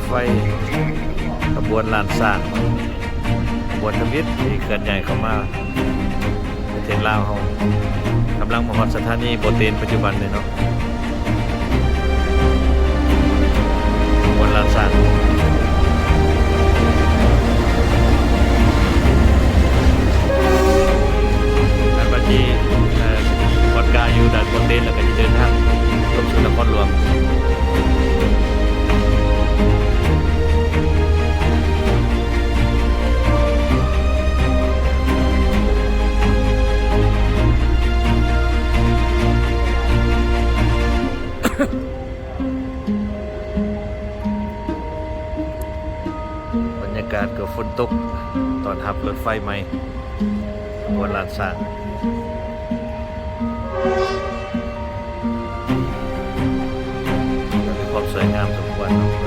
ໄຟຂະບວນລ້ານຊ້າງ ຂະບວນທຳອິດທີ່ເຄື່ອນຍ້າຍເຂົ້າມາປະເທດລາວເຮົາ ກຳລັງມາຮອດສະຖານີບໍ່ເຕັນປັດຈຸບັນນີ້ເນາະ. ຂະບວນລ້ານຊ້າງ ແລ້ວກໍທີ່ ເອີ ຄອດກາຢູ່ດ່ານບໍ່ເຕັນ ແລ້ວກໍຈະເດີນທາງລົງສູ່ນະຄອນຫຼວງ. ບັນຍາກາດກໍຝົນຕົກ ຕ້ອນຮັບລົດໄຟໃໝ່ ຂະບວນລ້ານຊ້າງ ມີຄວາມສວຍງາມສົມຄວນເນາະ.